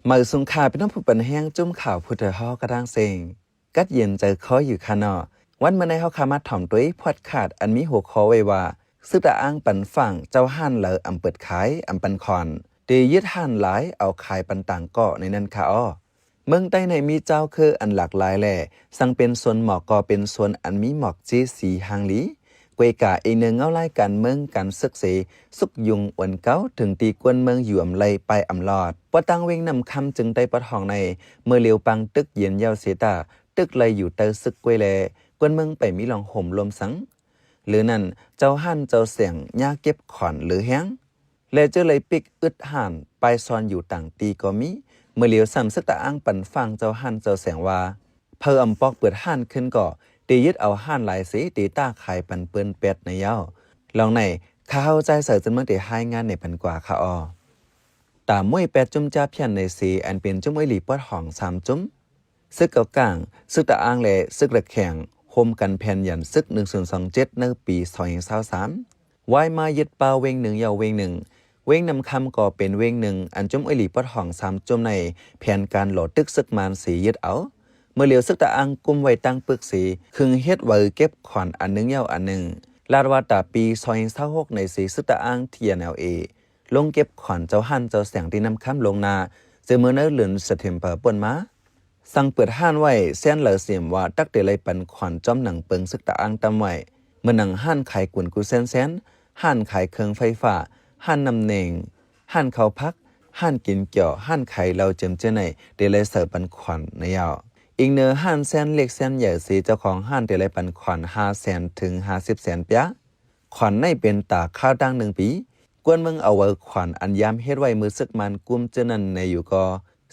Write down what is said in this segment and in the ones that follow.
ມາສູງຄ່າ ພີ່ນ້ອງຜູ້ປັນແຮງ ຈຸ້ມຂ່າວຜູ້ເທີເຮົາກະຕ່າງເສັງ ກັດເຢັນໃຈຄໍຢູ່ຄ່າເນາະ. ວັນມື້ໃນເຮົາຄ່າມາຖ່ອມຕົວພອດຄາດ ອັນມີຫົວຂໍ້ໄວ້ວ່າ ຊຶກຕະອາງປັນຝາງ ເຈົ້າຮ້ານລາວອຳເປີດຂາຍ ອຳປັນຂອນ ເຕຍຶດຮ້ານຫຼາຍ ເອົາຂາຍປັນຕ່າງກໍໃນນັ້ນຄ່າອໍ. ເມືອງໃຕ້ໃນມີເຈົ້າຄືອັນຫຼາກຫຼາຍແລ ສັງເປັນສວນໝອກກໍເປັນສວນອັນມີໝອກຈີສີຮ່າງຫຼີ. ກວຍກາອີກເໜືອເງົາລາຍການເມືອງການຊຶກເສ ຊຸກຍຸງອວນເກົ່າ ເຖິງທີ່ກວນເມືອງຢູ່ອຳໄລປາຍອຳລອດ. ປະທາງເວງນ້ຳຄຳ ເຈີງໃຕ້ປະທ້ອງໃນ ເມື່ອຫຼຽວປາງຕຶກເຢັນຍາວເສຍຕາ ຕຶກໄລ່ຢູ່ໃຕ້ຊຶກກວຍແລ ກວນເມືອງໄປມີລອງໂຮມລົມສັງ. ຫຼືນັ້ນ ເຈົ້າຮ້ານເຈົ້າແສງຍາເກັບຂອນເຫຼືອແຮງ ແລເຈີໄລ່ປິກອຶດຮ້ານ ປາຍຊອນຢູ່ຕ່າງທີ່ກໍມີ. ເມື່ອຫຼຽວຊ້ຳຊຶກຕະອາງປັນຝາງເຈົ້າຮ້ານເຈົ້າແສງວ່າ ເຜີອອຳປອກເປີດຮ້ານຂຶ້ນກໍ ເຕຍຶດເອົາຮ້ານຫຼາຍເສ ເຕຕ້າຂາຍປັນເປີ້ນແປດໃນຍາວ. ລອງໃນ ຂ້າເຮົາຈ່າຍເສີເຈີນເມືອງເຕຮາຍງານໃນປັນກວ່າຄ່າອໍ. ຕາມມວຍແປດຈຸ້ມຈ້າພຽນໃນເສ ອັນເປັນຈຸ້ມເອື້ອຍຫຼີປອດຫ້ອງສາມຈຸ້ມ ຊຶກເກົາກາງ, ຊຶກຕະອາງ ແລະ ຊຶກລະແຂງ ໂຮມກັນແຜ່ນຢັນຊຶກໜຶ່ງສູນສອງເຈັດ ໃນປີສອງພັນຊາວສາມ ວາຍມາຍຶດປ່າເວງໜຶ່ງເຍົາເວງໜຶ່ງ. ເວງນ້ຳຄຳກໍເປັນເວງໜຶ່ງ ອັນຈຸ້ມເອື້ອຍຫຼີປອດຫ້ອງສາມຈຸ້ມໃນແຜນການຫຼໍ້ຕຶກຊຶກມານເສຍຶດເອົາ. ເມື່ອຫຼຽວຊຶກຕະອາງກຸມໄວ້ຕາງປຶກເສ ຄຶງເຮັດໄວ້ເກັບຂອນອັນໜຶ່ງເຍົາອັນໜຶ່ງ. ລາດວ່າຕາປີສອງພັນຊາວຫົກໃນເສ ຊຶກຕະອາງ ທີເອັນແອລເອ ລົງເກັບຂອນເຈົ້າຮ້ານເຈົ້າແສງທີ່ນ້ຳຄຳລົງໜ້າ ເຈີເມື່ອໃນເດືອນເຊັບເທັມເປີປົ້ນມາ. ສັ່ງເປີດຮ້ານໄວ້ແຊນຫຼາຍເສມວ່າ ຕັກເຕໄລ່ປັນຂວັນຈອມໜັງເປິງຊຶກຕະອາງຕຳໄວ້ ເໝືອນໜັງຮ້ານຂາຍກຸນກູແຊນແຊນ, ຮ້ານຂາຍເຄື່ອງໄຟຟ້າ, ຮ້ານນ້ຳເໜັງ, ຮ້ານເຂົ້າຜັກ, ຮ້ານກິນກຽວ, ຮ້ານຂາຍເຫຼົ້າເຈີມເຈ້ຍໃນ ເຕໄລ່ໃສ່ປັນຂວັນໃນຍາວ. ອີກເໜືອຮ້ານແຊນເລັກແຊນໃຫຍ່ເສ ເຈົ້າຂອງຮ້ານເຕໄລ່ປັນຂວັນຫ້າແສນເຖິງຫ້າສິບແສນປຽ. ຂວັນໃນເປັນຕາຄາວຕັ້ງໜຶ່ງປີ. ກວນເມືອງເອົາເຫວີຂວັນອັນຍາມເຮັດໄວ້ເມື່ອຊຶກມານກຸມເທື່ອນັ້ນແນ່ຢູ່ກໍ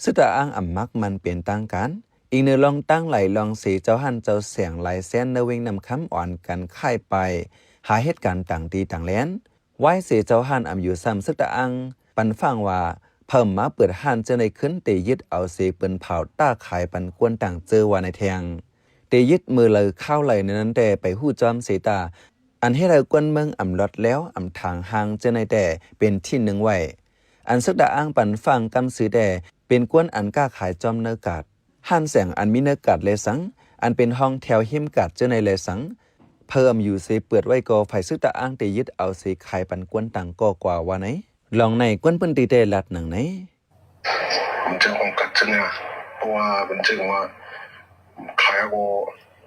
ຊຶກຕະອາງອຳມັກມັນເປັນທາງການ. ອີກເໜືອລອງຕັ້ງຫຼາຍລອງເສ ເຈົ້າຮ້ານເຈົ້າແສງຫຼາຍແສນໃນເວງນ້ຳຄຳອ່ອນກັນຄ້າຍໄປ ຫາເຮັດການຕ່າງທີ່ຕ່າງແລນ. ວາຍເສເຈົ້າຮ້ານອຳຢູ່ຊ້ຳຊຶກຕະອາງ ປັນຝາງວ່າ ເພິ່ນມາເປີດຮ້ານເທື່ອໃດຂຶ້ນ ເຕຍຶດເອົາເສເປິນເຜົາ ຕ້າຂາຍປັນກວນຕ່າງເຈີວ່າໃນແທງ. ເຕຍຶດມື້ລາວຄາວໄຫຼໃນນັ້ນແຕ່ໄປຮູ້ຈອມເສຕາ ອັນເຮັດໃຫ້ກວນເມືອງອຳລອດແລ້ວ ອຳທາງຮ່າງເຈີໃນແຕ່ເປັນທີ່ໜຶ່ງໄວ້. ອັນຊຶກຕະອາງປັນຝາງກຳຊື່ແຕ່ ເປັນກວນອັນຄ້າຂາຍຈອມເນີກາດ. ຮ້ານແສງອັນມີເນີກາດແລສັງ ອັນເປັນຫ້ອງແຖວຮິມກາດເຈີໃນແລສັງ ເພິ່ນອຳຢູ່ເສເປີດໄວ້ກໍ ຝ່າຍຊຶກຕະອາງເຕຍຶດເອົາເສຂາຍປັນກວນຕ່າງກໍກວ່າວ່າໃນ. ລອງໃນ ກວນພື້ນທີ່ແຕ່ລັດໜັງໃນ. ມັນເຈີຂອງກັດຊະນະ ເພາະວ່າມັນເຈີວ່າ ຂາຍກໍ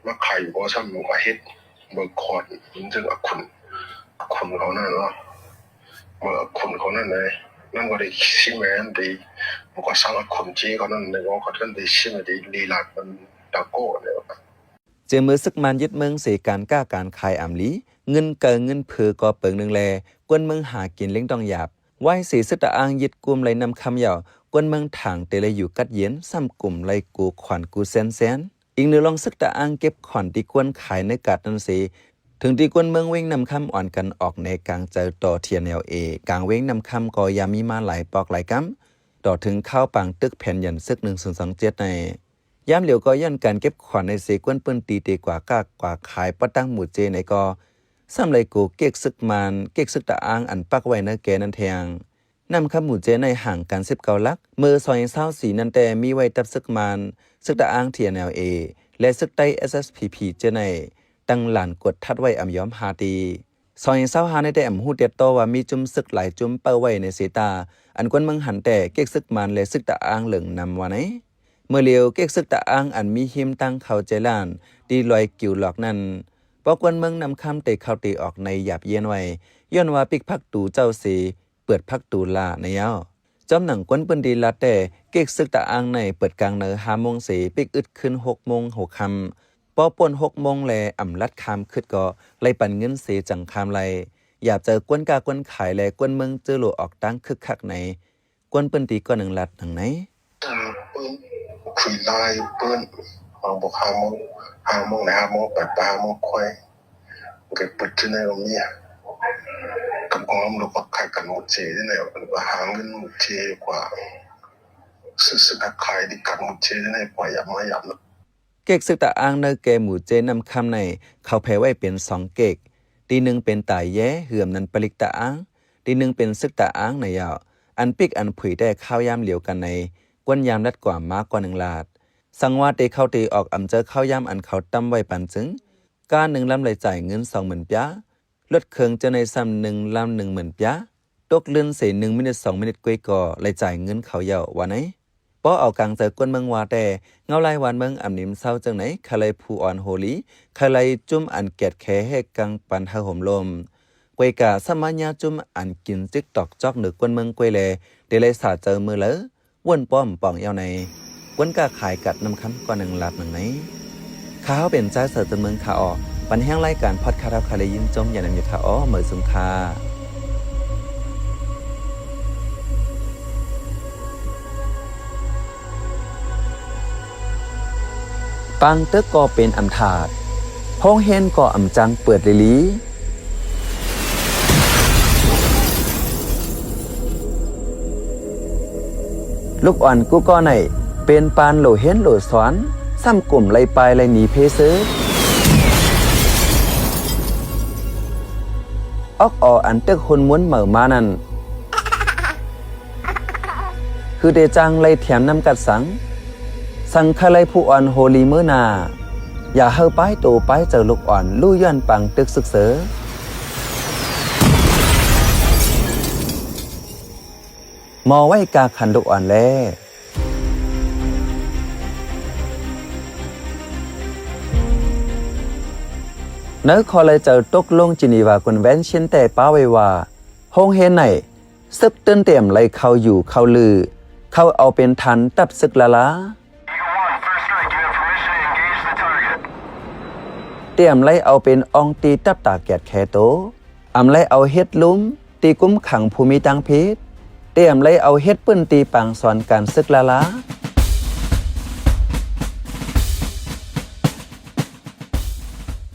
ມາຂາຍຢູ່ກໍຊ້ຳ ມັນກໍເຮັດເບີກຄອນ ມັນເຈີອະຄຸນ ອະຄຸນເຂົານັ້ນເນາະ ເບີກອະຄຸນເຂົານັ້ນເລີຍ ມັນກໍໄດ້ຊິມແມ່ນດີ ມັນກໍສັ່ງອະຄຸນເຈເຂົານັ້ນ ແລ້ວກໍເຂົານັ້ນໄດ້ຊິມດີ ລີລາດມັນຕາໂກເລີຍ. ເຈີເມື່ອຊຶກມານຍຶດເມືອງເສ ການຄ້າການຂາຍອຳລີ ເງິນເກີ້ເງິນເພີກໍເປິງໜຶ່ງແລ ກວນເມືອງຫາກິນລ້ຽງຕ້ອງຢາບ. ວາຍເສຊຶກຕະອາງຍຶດກຸມໄລ່ນ້ຳຄຳເຍົາ ກວນເມືອງຖາງເຕໄລ່ຢູ່ກັດເຢັນ ຊ້ຳກຸມໄລ່ກູຂວັນກູແຊນແຊນ. ອີກເໜືອລອງຊຶກຕະອາງເກັບຂວັນທີ່ກວນຂາຍໃນກາດນັ້ນເສ ເຖິງທີ່ກວນເມືອງເວງນ້ຳຄຳອ່ອນກັນອອກແນກາງໃຈຕໍ່ ທີເອັນແອລເອ ກາງເວງນ້ຳຄຳກໍຢ່າມີມາຫຼາຍປອກຫຼາຍກຳ ຕໍ່ເຖິງຄາວປາງຕຶກແຜ່ນຢັນຊຶກໜຶ່ງສູນສອງເຈັດໃນ. ຍາມຫຼຽວກໍຍ້ອນການເກັບຂວັນໃນເສ ກວນພື້ນທີ່ເຕກວ່າຄ້າກວ່າຂາຍ ປະຕັງໝູ່ເຈໃນກໍ ຊ້ຳໄລ່ໂກເກກຊຶກມານ ເກກຊຶກຕະອາງອັນປັກໄວ້ໃນແກ່ນັ້ນແທງ. ນ້ຳຄຳໝູ່ເຈໃນຫ່າງກັນສິບເກົ້າຫຼັກ ເມື່ອສອງພັນຊາວສີ່ນັ້ນແຕ່ມີໄວ້ທັບຊຶກມານ ຊຶກຕະອາງ ທີເອັນແອລເອ ແລະ ຊຶກໄຕ້ ເອສເອສພີພີ ເຈໃນ ຕັ້ງລານກວດທັດໄວ້ອຳຍອມຫ້າຕີ. ສອງພັນຊາວຫ້າໃນແຕ່ອຳຮູ້ແຕ່ຕໍ່ວ່າມີຈຸ້ມຊຶກຫຼາຍຈຸ້ມເປົ້າໄວ້ໃນເສຕາ ອັນກວນເມືອງຫັນແຕ່ເກກຊຶກມານ ແລະ ຊຶກຕະອາງເລິງນຳວ່າໃນ. ເມື່ອຫຼຽວເກກຊຶກຕະອາງອັນມີຮິມທາງເຂົ້າໃຈລ້ານ ທີ່ລອຍກິວຫຼອກນັ້ນ ພວກກວນເມືອງນ້ຳຄຳເຕເຂົ້າເຕອອກໃນຢາບເຢັນໄວ້ ຍ້ອນວ່າປິກພັກຕູເຈົ້າເສ ເປີດພັກຕູລາໃນຍາວ. ຈອມໜັງກວນພື້ນທີ່ລາດແຕ່ ເກກຊຶກຕະອາງໃນເປີດກາງໃນຫ້າໂມງເສ ປິກອຶດຂຶ້ນຫົກໂມງຫົວຄ່ຳ. ພໍປົນຫົກໂມງແລ ອຳລັດຄາມຄຶດກໍໄລ່ປັນເງິນເສ ຈັ່ງຄາມໄລ່. ຢາບເຈີກວນຄ້າກວນຂາຍ ແລະ ກວນເມືອງເຈີໂລອອກຕາງຄຶກຄັກໃນ ກວນພື້ນທີ່ກ້ອນໜຶ່ງລັດໜັງໃນ. ເປີດຄຸຍລາຍເປີດ ບອກຫ້າໂມງ ຫ້າໂມງ ຫ້າໂມງແປດ ປາຍຫ້າໂມງຄວາຍ ກໍເປີດທີ່ໃນກໍມີ ກັບກອງອຳນວຍການຂາຍກັນໝູ່ເຈນີ້ແຫຼະ ຫາເງິນໝູ່ເຈກວ່າ ຊື້ ຊື້ຂາຍດີກັນໝູ່ເຈນີ້ແຫຼະ ກວ່າຢາກມາຢາກ. ເກກຊຶກຕະອາງໃນແກ່ໝູ່ເຈນ້ຳຄຳໃນ ເຂົາແຜ່ໄວ້ເປັນສອງເກກ ທີໜຶ່ງເປັນຕາແຢ ເຮືອມນັ້ນປະລິກຕະອາງ ທີໜຶ່ງເປັນຊຶກຕະອາງໃນຍາວ ອັນປິກອັນຜຸຍແຕ່ຄາວຍາມຫຼຽວກັນໃນ ກວນຢາມລັດກວ່າມາກວ່າໜຶ່ງລາດ. ສັງວ່າເຕເຂົ້າເຕອອກອຳເຈີເຂົ້າຢາມອັນເຂົາຕຳໄວ້ປານຈຶ່ງ, ກ້າໜຶ່ງລຳໄດ້ຈ່າຍເງິນສອງໝື່ນປຽ, ລົດເຄື່ອງເຈົ້າໃນຊ້ຳໜຶ່ງລຳໜຶ່ງໝື່ນປຽ, ຕົກລື່ນເສໜຶ່ງມິນິດສອງມິນິດກ້ວຍກໍໄດ້ຈ່າຍເງິນເຂົາແລ້ວວ່າໄນ. ບໍ່ເອົາກາງໃຈກວນເມືອງວ່າແຕ່, ເງົາລາຍຫວານເມືອງອຳນິມເຊົາຈັ່ງໃນ ຄະໄລຜູ້ອ່ອນໂຮລີ, ຄະໄລຈຸ້ມອັນແກດແຂແຮກກັງປັນເຮົາໂຮມລົມ. ກວຍກາສະມາຍາຈຸ້ມອັນກິນຈິກຕອກຈອກເໜືອກວນເມືອງກວຍແລ, ເດໄລສາເຈີມືເລີ, ວົນປ້ອມປ່ອງແອວໃນ, ກວນກາຂາຍກັດນ້ຳຄຳກວ່າໜຶ່ງລາດໜຶ່ງໃນ. ຂ້າເຮົາເປັນຊາຍເສືອຕົ້ນເມືອງຄາອໍ, ບັນແຮງລາຍການພອດຄາດເຮົາຄາໄລຍິນຊົມຢ່ານຳຢູ່ຄາອໍ, ເໝີຊຸມຄາ. ປາງຕຶກກໍເປັນອຳທາດ, ໂຮງຮຽນກໍອຳຈັງເປີດລີລີ. ລູກອ່ອນກູ່ກໍໄນ ເປັນປານໂຫຼຮຽນໂຫຼສອນ, ຊ້ຳກຸ່ມໄລ່ປາຍໄລ່ໜີເພເຊີ. ອອກອໍອັນຕຶກຮຸນມຸນເໝີມານັ້ນ ຄືເດຈັ່ງໄລ່ຖຽມນ້ຳກັດສັງ, ສັງຄະໄລຜູ້ອ່ອນໂຮລີເມີນາ, ຢ່າເຮົາປ້າຍໂຕປ້າຍເຈີລູກອ່ອນ ລູ້ຍ້ອນປາງຕຶກຊຶກເຊີ. ໝໍໄວ້ກາຂັນລູກອ່ອນແລ. ໃນຂໍ້ໄລ່ເຈີຕົກລົງຈີນີວາກຸນແວນຊິນແຕ່ປ້າໄວ້ວ່າ, ໂຮງຮຽນໃນ ຊຶກຕື່ນຕຽມໄລ່ເຂົ້າຢູ່ເຂົ້າລື, ເຂົາເອົາເປັນຖານທັບຊຶກລາລາ. ຕຽມໄລ່ເອົາເປັນອ່ອງຕີຕັບຕາແກດແຄໂຕ, ອຳໄລ່ເອົາເຮັດລຸ່ມ, ຕີກຸມຂັງຜູ້ມີທາງຜິດ, ຕຽມໄລ່ເອົາເຮັດປືນຕີປາງສອນການຊຶກລາລາ,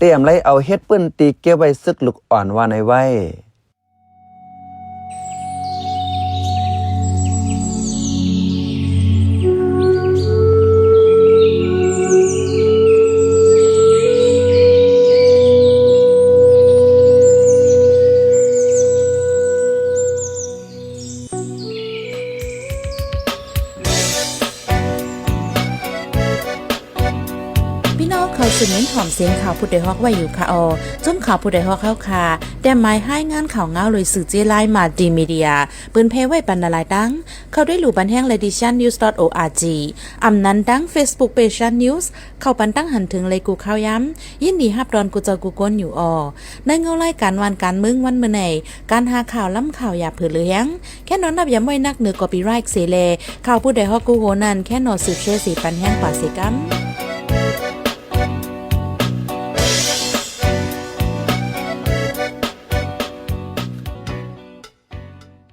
ຕຽມໄລ່ເອົາເຮັດປືນຕີເກັບໄວ້ຊຶກລູກອ່ອນວ່າໃນໄວ້. ພີ່ນ້ອງເຂົ້າສູ່ມິນຫອມສຽງຂ່າວຜູ້ດອຍຮອກໄວ້ຢູ່ຄະອໍ. ຈຸ້ມຂ່າວຜູ້ດອຍຮອກເຮົາຄະ ແຕ້ມໝາຍຮາຍງານຂ່າວງາວໂດຍສື່ເຈ້ລາຍ Multimedia ເປີນແຜ່ໄວ້ປັນຫຼາຍໆຕັ້ງ. ເຂົ້າໄດ້ລູບັນແຮງ Ladies Chan News dot org ອຳນັ້ນທັງ Facebook Page Chan News ເຂົ້າປັນຕັ້ງຫັນເຖິງໄລກູ່ຂ່າວຢາມ. ຍິນດີຮັບດອນກູ່ເຈົ້າກູ່ຄົນຢູ່ອໍ. ໃນເງົາລາຍການຫວ່ານການເມືອງວັນມື້ໃນ ການຫາຂ່າວລ້ຳຂ່າວຢ່າເຜີເຫຼືອແຮງ. ແຄ່ນອນນັບຢາມໄວ້ນັກເໜືອ copyright ເສແລ ຂ່າວຜູ້ດອຍຮອກກູ່ໂຮນັ້ນ ແຄ່ນອນສືບແຊເສປັນແຮງປາເສກຳ.